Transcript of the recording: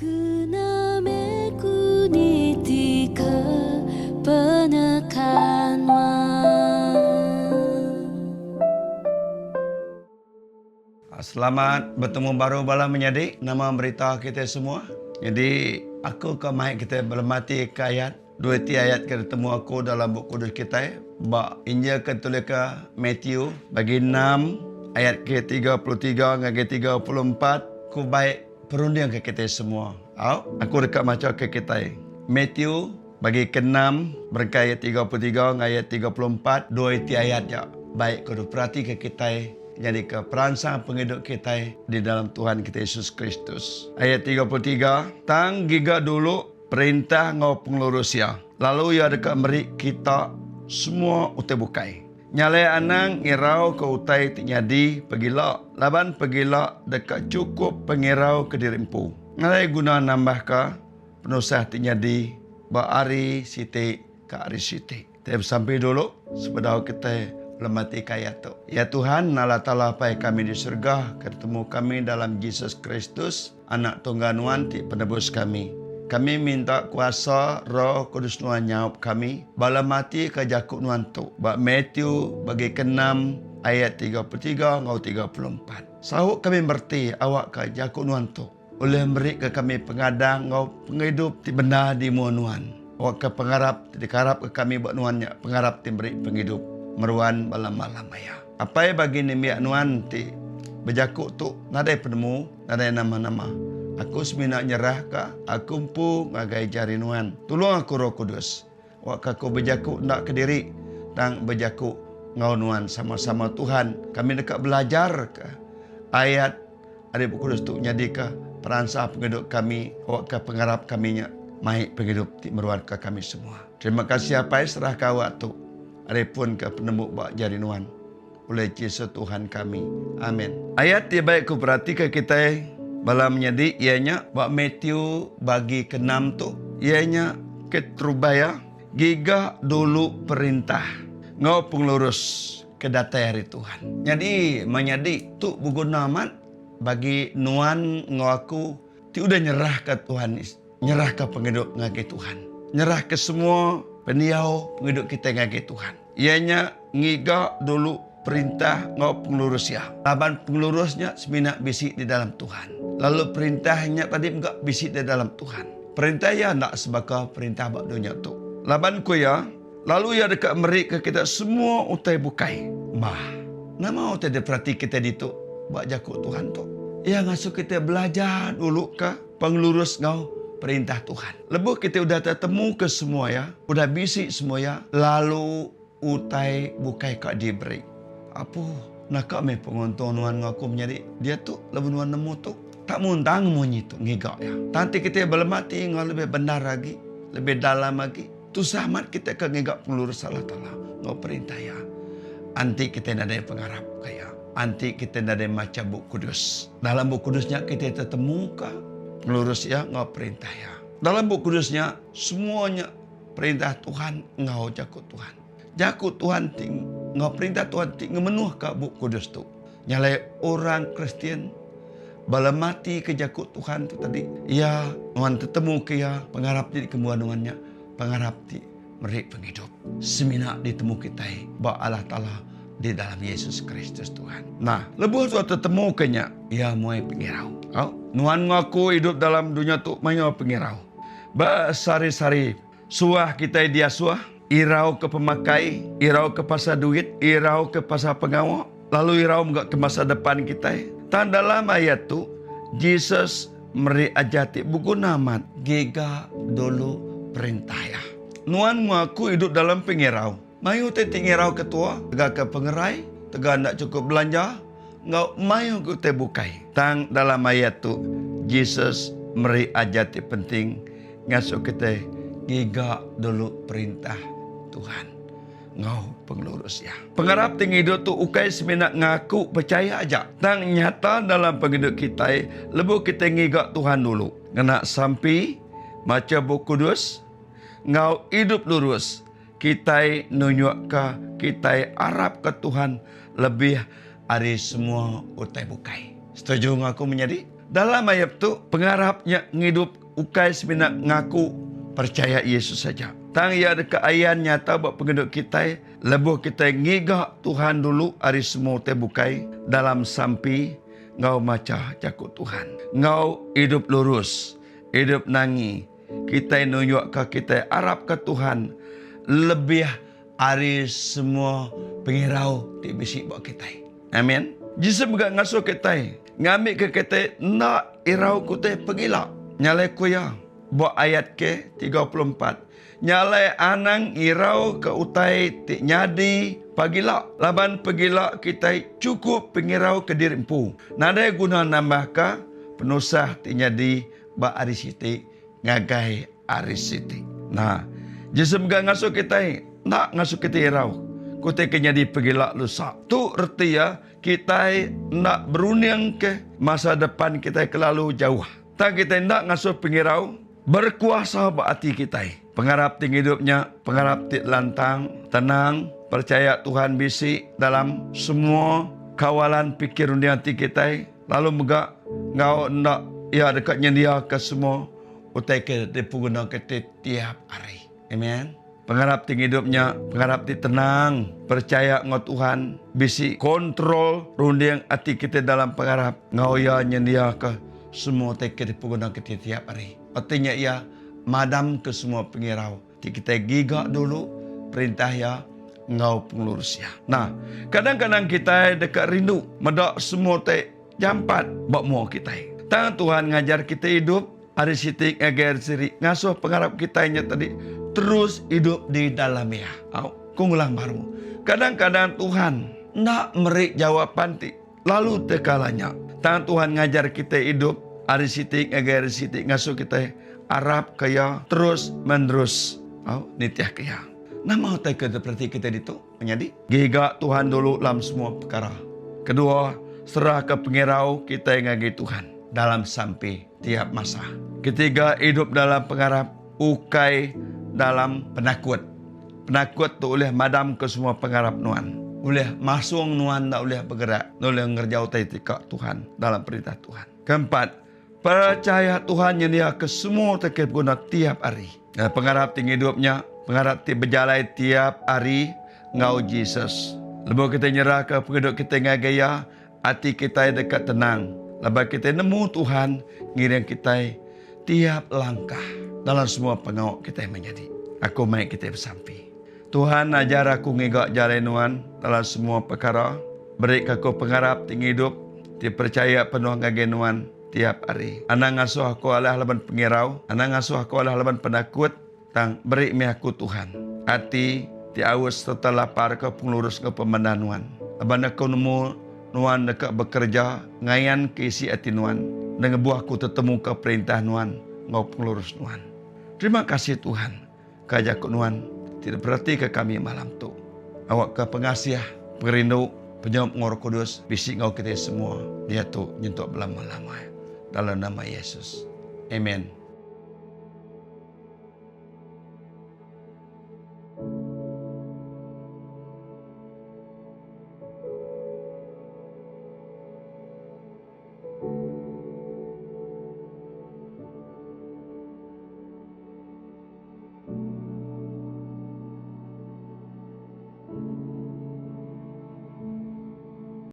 Kena meh ku nitihka penekan nuan. Selamat betemu baru bala menyadi nama berita kitai semua. Nyadi aku ka mai kitai belemati ke ayat dua iti ayat ke ditemu aku dalam bup kudus kitai ba Injil ke dituliska Matthew bagi enam ayat ke 33 ngagai 34 ku bai perunding ke kitai semua. Au aku deka macha ke kitai Matthew bagi ke enam berengkah ayat 33 ngagai ayat 34 dua iti ayat nya bai ku diperatika kitai Nyadika peransang pengidup kitai di dalam Tuhan kitai Yesus Kristus. Ayat 33, Tang giga dulu Perintah enggau pengelurus Iya, lalu Iya deka meri kita semua utai bukai. Nya alai anang ngirauka utai ti nyadi pegila, laban pegila deka chukup pengirau ke diri empu. Nadai guna nambahka penusah ti nyadi ba hari siti ke hari siti. Kitai besampi dulu sebedau kitai belematika ayat tu. Ya Tuhan, Allah Taala Apai kami di serega, ke ditemu kami dalam Jesus Kristus, Anak Tunggal Nuan ti Penebus kami. Kami minta kuasa Roh Kudus Nuan nyaup kami bala matika jaku Nuan tu ba Matthew bagi keenam ayat 33 enggau 34. Saut kami mereti awakka jaku Nuan tu. Ulih merika kami pengadang enggau pengidup ti bendar di mua Nuan. Awakka pengarap ti dikarapka kami ba Nuan nya pengarap ti meri pengidup meruan belama-lama iya. Apai bagi nembiak Nuan ti bejaku tu nadai penemu, nadai nama-nama. Aku semina nyerahka aku empu ngagai jari Nuan. Tulung aku Roh Kudus. Awakka aku bejaku enda kediri tang bejaku enggau Nuan sama-sama Tuhan. Kami deka belajarka ayat Ari Bup Kudus tu nyadika peransang pengidup kami awakka pengarap kami nya mai pengidup ti meruanka kami semua. Terima kasih Apai serahka awak tu ari pun ke penemu ba jari Nuan ulih Jesus Tuhan kami. Amin. Ayat ti baik ku peratika kitai bala menyadi iya nya ba Matthew bagi keenam tu iya nya keterubah iya giga dulu perintah enggau pengelurus. Ke datai ari Tuhan. Nyadi menyadi tu beguna amat bagi nuan enggau aku ti udah nyerahka Tuhan, nyerahka pengidup ngagai Tuhan. Nyerahka semua pendiau pengidup kitai ngagai Tuhan. Iya nya ngiga dulu perintah enggau pengelurus Iya. Laban pengelurus nya semina bisi di dalam Tuhan. Lalu perintah nya tadi mega bisi di dalam Tuhan. Perintah Iya enda sebaka perintah ba dunya tu. Laban ku Iya. Lalu Iya deka merika kita semua utai bukai. Bah, nama utai diperati kitai ditu ba Jaku Tuhan tu? Iya ngasuh kitai belajar dulu ke pengelurus enggau Perintah Tuhan. Lebuh kitai udah tetemuka semua iya, udah bisi semua iya, lalu utai bukai ka diberi. Apuh, naka meh penguntung nuan enggau aku menyadi diatu lebuh nuan nemu tu. Tak muntang munyi tu ngiga iya. Tang ti kitai belemati enggau lebih bendar agi, lebih dalam agi. Tusah amat kitai ke ngiga pengelurus Allah Taala enggau perintah Iya enti kitai nadai pengarap ka Iya, enti kitai nadai macha Bup Kudus. Dalam Bup Kudus nya kitai tetemuka pengelurus Iya enggau perintah Iya. Dalam Bup Kudus nya semua nya perintah Tuhan enggau jaku Tuhan. Jaku Tuhan ti enggau perintah Tuhan ti ngemenuhka Bup Kudus tu. Nya alai orang Kristian bala mati ke jaku Tuhan tu tadi, iya nuan tetemu ke iya pengarap ti dikembuan nuan nya pengarap ti meri pengidup semina ditemu kitai ba Allah Taala di dalam Yesus Kristus Tuhan. Nah, lebuh tuan tetemu ke nya, iya muai pengirau. Au, nuan ngaku idup dalam dunya tu mayuh pengirau. Ba sehari-sehari Suah kitai diasuh irau ke pemakai, irau ke pasal duit, irau ke pasal pengawa, lalu irau mega ke masa depan kitai. Tang dalam ayat tu, Jesus meri ajar ti beguna amat, Giga dulu Perintah Iya. Nuan ngaku idup dalam pengirau. Mayuh utai ti ngirau ke tua, tega ke pengerai, tega enda chukup belanja, enggau mayuh ke utai bukai. Tang dalam ayat tu, Jesus meri ajar ti penting Ngasuh kitai ngiga dulu perintah Tuhan enggau pengelurus Iya. Pengarap ti ngidup tu ukai semina ngaku pechaya aja, tang nyata dalam pengidup kitai lebuh kitai ngiga Tuhan dulu, ngena sampi, macha Bup Kudus, enggau idup lurus, kitai nunjukka kitai arapka Tuhan lebih ari semua utai bukai. Setuju enggau aku menyadi? Dalam ayat tu, pengarap nya ngidup ukai semina ngaku percaya Yesus aja. Tang iya deka ayan nyata ba pengidup kitai lebuh kitai ngiga Tuhan dulu ari semua utai bukai dalam sampi enggau macha Jaku Tuhan. Enggau idup lurus, idup nangi, kitai nunjukka kitai arapka Tuhan lebih ari semua pengirau ti bisi ba kitai. Amin. Jesus mega ngasuh kitai ngambika kitai enda irau ke utai pegila. Nya alai ku iya ba ayat ke 34, Nya alai anang irau ke utai ti nyadi pagila, laban pegila kitai chukup pengirau ke diri empu. Nadai guna nambahka penusah ti nyadi ba hari siti ngagai Ari siti. Nah, Jesus mega ngasuh kitai enda ngasuh kitai irau ke utai ke nyadi pegila lusa. Tu reti iya kitai enda berundingka masa depan kitai kelalu jauh. Tang kitai enda ngasuh pengirau berkuasa ba ati kitai. Pengarap ti ngidup nya pengarap ti lantang, tenang, perchaya Tuhan bisi dalam semua kawalan pikir runding ati kitai lalu mega enggau enda iya deka nyendiaka semua Utai ke dipeguna kitai tiap hari. Amen. Pengarap ti ngidup nya pengarap ti tenang, perchaya enggau Tuhan, bisi kontrol runding ati kitai dalam pengarap enggau Iya nyendiaka semua utai ke dipeguna kitai tiap hari. Reti nya Iya madamka semua pengirau ti kitai giga dulu perintah Iya enggau pengelurus Iya. Nah, kadang-kadang kitai deka rindu meda semua utai Jampat ba mua kitai. Tang Tuhan ngajar kitai idup ari siti ngagai ari siri ngasuh pengarap kitai nya tadi terus idup di dalam Iya. Au, ku ngulang baru. Kadang-kadang Tuhan enda meri jawapan ti lalu tekala nya. Tang Tuhan ngajar kitai idup ari siti ngagai ari siti ngasuh kitai arapka Iya terus menerus. Au, nitihka Iya. Nama utai ke diperati kitai ditu? Menyadi, giga Tuhan dulu dalam semua pekara. Kedua, serahka pengirau kitai ngagai Tuhan dalam sampi tiap masa. Ketiga, idup dalam pengarap, ukai dalam penakut. Penakut tu ulih madamka semua pengarap nuan. Ulih masung nuan enda ulih begerak, enda ulih ngereja utai ti ka Tuhan dalam perintah Tuhan. Keempat, perchaya Tuhan nyendiaka semua utai ke beguna tiap hari. Pengarap ti ngidup nya pengarap ti bejalai tiap hari enggau Jesus. Lebuh kitai nyerahka pengidup kitai ngagai Iya, ati kitai deka tenang laban kitai nemu Tuhan ngiring kitai tiap langkah dalam semua pengawa kitai menyadi. Aku mai kitai besampi. Tuhan ajar aku ngiga jalai Nuan dalam semua pekara. Berika aku pengarap ti ngidup ti perchaya penuh ngagai Nuan. Tiap hari. Anang ngasuh aku alah laban pengirau, anang ngasuh aku alah laban penakut, tang beri mih aku Tuhan, ati ti aus sereta lapar ke pengelurus enggau pemendar Nuan. Laban aku nemu Nuan deka bekereja ngayanka isi ati Nuan, enda ngebuh aku tetemuka perintah Nuan enggau pengelurus Nuan. Terima kasih Tuhan ke jaku Nuan ti diperatika kami malam tu. Awakka pengasih, pengerindu, penyaup enggau Roh Kudus bisi enggau kitai semua diatu nyentuk belama-lama. Dalam nama Yesus. Amen.